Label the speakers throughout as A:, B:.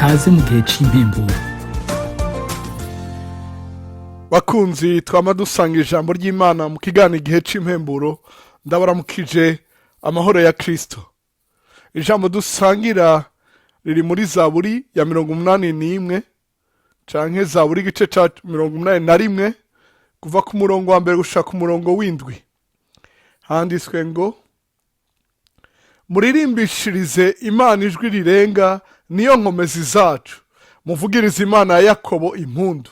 A: Kaze mu gihe c'impemburo.
B: Bakunzi twama dusanga ijambo ry'Imana mu kiganiro Igihe cy'impemburo, ndabaramukije amahoro ya Kristo. Ijambo dusangira riri muri Zaburi ya 81, canke Zaburi igice ca 81, kuva ku murongo wa mbere gushika ku murongo w'indwi. Handitswe ngo: "Muririmbishirize Imana ijwi rirenga, niyo nkomezi zacu. Muvugirize Imana ya Yakobo impundu.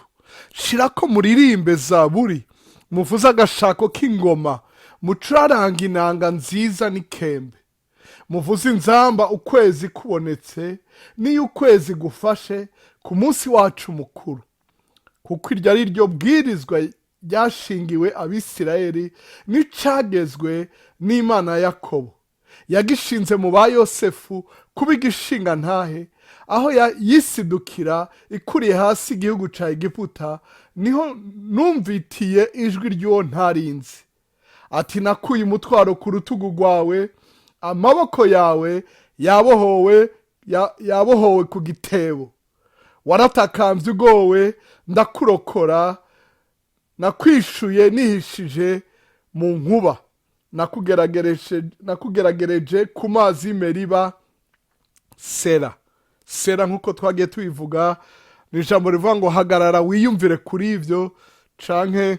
B: Shirako muririmbe zaburi, muvuze agashako k'ingoma, mucuraranga inanga nziza n'ikembe. Muvuze inzamba ukwezi kubonetse, n'iyo ukwezi gufashe, ku munsi wacu mukuru. Kuko iryo ari ryo bwirizwa ryashingiwe Abisirayeli, n'icagezwe n'Imana ya Yakobo. Yagishinze mu ba Yosefu kuba igishinga ntahe, aho yisidukira ikuriye hasi igihugu ca Egiputa. Niho numvitiye ijwi ry'uwo ntarinzi, ati: Nakuye umutwaro ku rutugu rwawe, amaboko yawe yabohowe, yabohowe ku gitebo. Waratakambye ugowe, ndakurokora. Nakwishuye nihishije mu nkuba, nakugeragereje ku mazi y'Imeriba. Sera." Sera, nk'uko twagiye tubivuga, ni ijambo rivuga ngo hagarara wiyumvire kuri ibyo, canke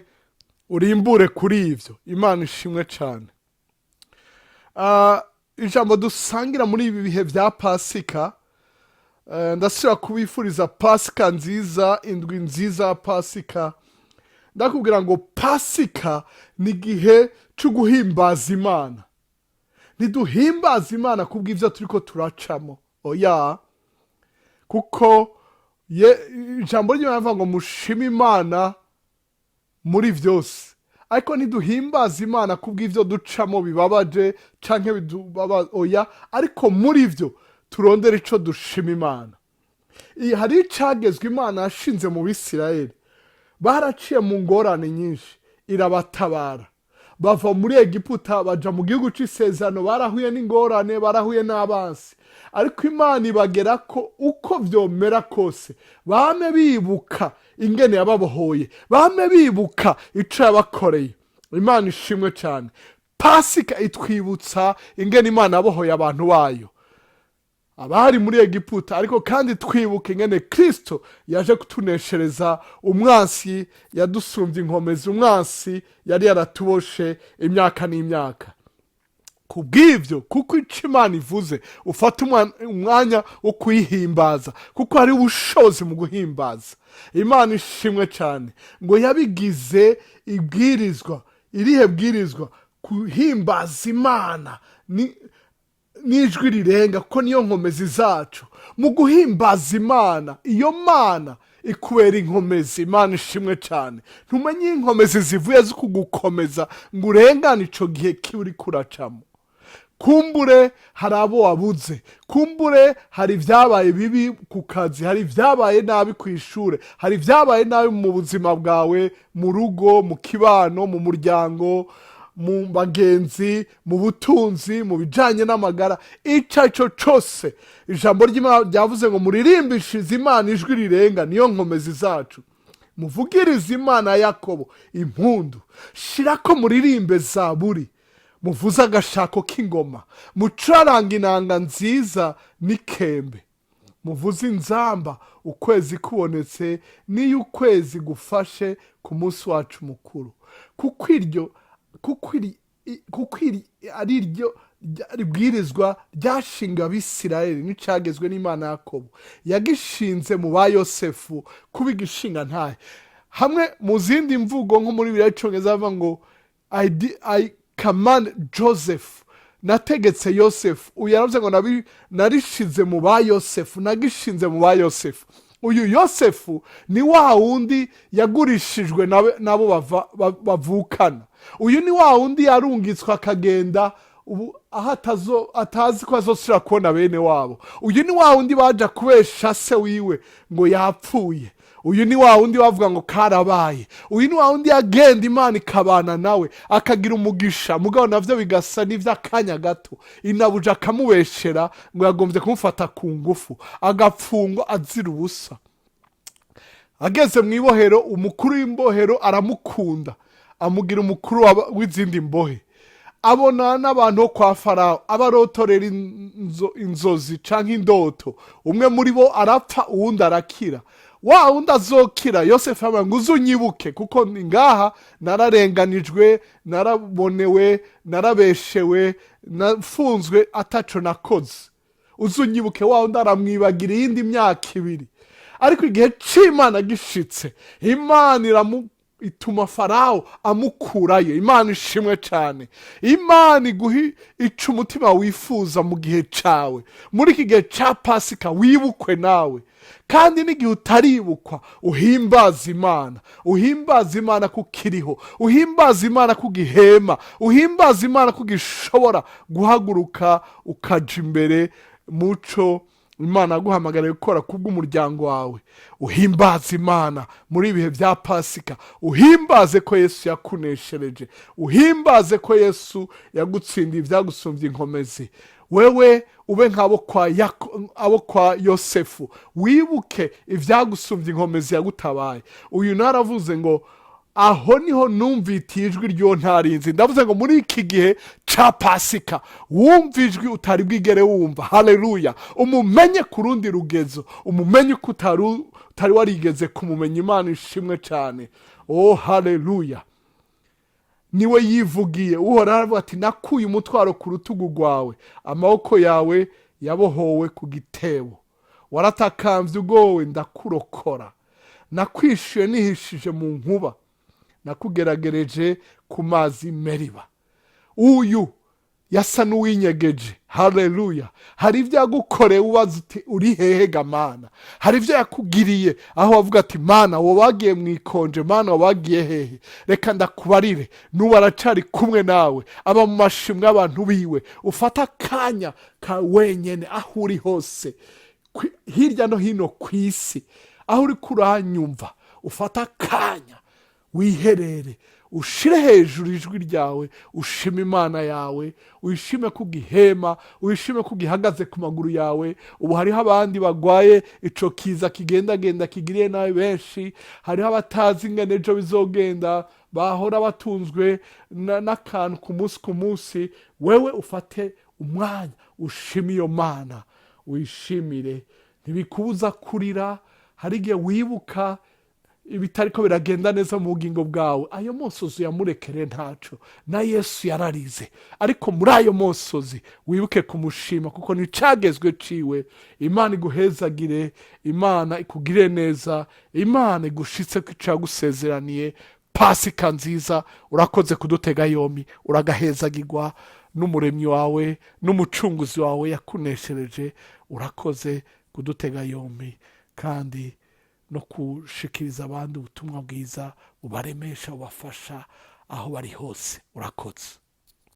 B: urimbure kuri ibyo. Imana ishimwe cyane. Ijambo dusangira muri ibi bihe bya Pasika, ndasubira kubifuriza Pasika nziza, indwi nziza ya Pasika. Ndakubwira ngo Pasika ni igihe cyo guhimbaza Imana. Ntiduhimbaza Imana kubw'ibyo turi ko turacamo, oya, kuko ijambo ry'Imana rivuga ngo mushime Imana muri byose. Ariko ntiduhimbaza Imana kubw'ibyo ducamo bibabaje canke bidubabaza, oya, ariko muri byo turondera ico dushima Imana. Hari icagezwe Imana yashinze mu Bisirayeli. Baraciye mu ngorane nyinshi, irabatabara, bava muri Egiputa baja mu gihugu c'isezerano. Barahuye n'ingorane, barahuye n'abansi, ariko Imana ibagera ko uko vyomera kose bame bibuka ingene yababohoye, bame bibuka ico yabakoreye. Imana ishimwe cyane. Pasika itwibutsa ingene Imana yabohoye abantu bayo abari muri Egiputa, ariko kandi twibuka ingene Kristo yaje kutuneshereza umwansi yadusumbye inkomezi, umwansi yari yaratuboshe imyaka n'imyaka. Ku bw'ibyo, kuko icyo Imana ivuze, ufata umwanya wo kuyihimbaza, kuko hari ubushobozi mu guhimbaza. Imana ishimwe cyane. Ngo yabigize ibwirizwa. Irihe bwirizwa? Guhimbaza Imana ni n'ijwi rirenga, ko niyo nkomezi zacu. Mu guhimbaza Imana, iyo Mana ikubera inkomezi. Imana ishimwe cyane. Ntumenye inkomezi zivuye zo kugukomeza ngo urengane ico gihe kiba uri kuracamo. Kumbure hari abo wabuze, kumbure hari ibyabaye bibi ku kazi, hari ibyabaye nabi ku ishuri, hari ibyabaye nabi mu buzima bwawe, mu rugo, mu kibano, mu muryango, mu bagenzi, mu butunzi, mu bijyanye n'amagara, icyo ari cyo cyose. Ijambo ry'Imana ryavuze ngo muririmbishirize Imana ijwi rirenga, niyo nkomezi zacu. Muvugirize Imana ya Yakobo impundu. Shirako muririmbe zaburi, muvuze agashako k'ingoma, mucuraranga inanga nziza n'ikembe. Muvuze inzamba ukwezi kubonetse, n'iyo ukwezi gufashe, ku munsi wacu mukuru. Kuko iryo kuko iri kuko iri ari ryo ribwirizwa ryashinga Abisirayeli, n'icagezwe n'Imana Yakobo. Yagishinze mu ba Yosefu kuba igishinga ntahe. Hamwe mu zindi mvugo, nko muri Bibiliya y'Icyongereza, bavuga ngo I command Joseph, nategetse Yosefu. Uyu yaravuze ngo narishize mu ba Yosefu, nagishinze mu ba Yosefu. Uyu Yosefu ni wa wundi yagurishijwe nabo bavukana. Uyu ni wa wundi yarungitswe akagenda ubu aho atazi ko azosubira kubona bene wabo. Uyu ni wa wundi baja kubesha se wiwe ngo yapfuye. Uyu ni wa wundi bavuga ngo karabaye. Uyu ni wa wundi yagenda Imana ikabana nawe, akagira umugisha, mugabo navyo bigasa n'ivy'akanya gato. Inabuja akamubeshera ngo yagombye kumufata ku ngufu, agapfungwa azira ubusa. Ageze mu ibohero, umukuru w'imbohero aramukunda, amugira umukuru w'izindi mbohe. Abona n'abantu bo kwa Farawo, abarotorera inzozi canke indoto. Umwe muri bo arapfa, uwundi arakira. Wa wundi azokira, Yosefu avuga ngo: "Uzunyibuke, kuko ni ngaha nararenganijwe, narabonewe, narabeshewe, nafunzwe ataco nakoze, uzunyibuke." Wa wundi aramwibagira iyindi myaka 2. Ariko igihe c'Imana gishitse, Imana ituma Farawo amukurayo. Imana ishimwe cyane. Imana iguha ica umutima wifuza mu gihe cawe. Muri iki gihe ca Pasika wibukwe nawe, kandi n'igihe utaribukwa uhimbaza Imana. Uhimbaza Imana ko ukiriho, uhimbaza Imana ko ugihema, uhimbaza Imana ko ugishobora guhaguruka ukaja imbere muco Imana yaguhamagariye gukora kubw'umuryango wawe. Uhimbaze Imana muri ibihe bya Pasika, uhimbaze ko Yesu yakuneshereje, uhimbaze ko Yesu yagutsindiye ibyagusumbye inkomezi. Wewe ube nk'abo kwa abo kwa Yosefu, wibuke ibyagusumbye inkomezi yagutabaye. Uyu nawe aravuze ngo: "Aho niho numvitiye ijwi ry'uwo ntarinzi." Ndavuze ngo muri iki gihe ca Pasika wumva ijwi utari bwigere wumva. Haleluya! Umumenye ku rundi rugezo, umumenye uko utari warigeze kumumenya. Imana ishimwe cyane. Oh, haleluya! Niwe yivugiye. Uhoraho aravuga ati: "Nakuye umutwaro ku rutugu rwawe, amaboko yawe yabohowe ku gitebo. Waratakambye ugowe, ndakurokora. Nakwishuye nihishije mu nkuba, nakugeragereje ku mazi Meriba." Uyu yasa n'uwinyegeje. Haleluya! Hari ibyo yagukoreye ubaza uti: "Uri hehe ga Mana?" Hari ibyo yakugiriye aho wavuga ati: "Mana, wowe wagiye mu ikonje, Mana, wagiye hehe?" Reka ndakubarire, n'ubu aracari kumwe nawe, aba mu mashimwe y'abantu biwe. Ufata akanya ka wenyene aho uri hose, hirya no hino ku isi, aho uri kuranyumva, ufata akanya wiherere, ushire hejuru ijwi ryawe, ushime Imana yawe, wishime ko ugihema, wishime ko ugihagaze ku maguru yawe. Ubu hariho abandi bagwaye ico kiza kigendagenda kigiriye nabi benshi. Hariho abatazi ingene ejo bizogenda, bahora batunzwe n'akantu ku munsi ku munsi. Wewe ufate umwanya ushime iyo Mana, wishimire. Ntibikubuza kurira. Hari igihe wibuka ibitariko biragenda neza mu bugingo bwawe. Ayo mosozi yamurekere, ntaco. Na Yesu yararize. Ariko muri ayo mosozi wibuke kumushima, kuko nicagezwe ciwe. Imana iguhezagire, Imana ikugire neza, Imana igushitse ko ico yagusezeraniye. Pasika nziza. Urakoze kudutega yombi. Uragahezagirwa n'Umuremyi wawe n'Umucunguzi wawe yakuneshereje. Urakoze kudutega yombi kandi no gushikiriza abandi ubutumwa bwiza bubaremesha, bubafasha aho bari hose. Urakoze.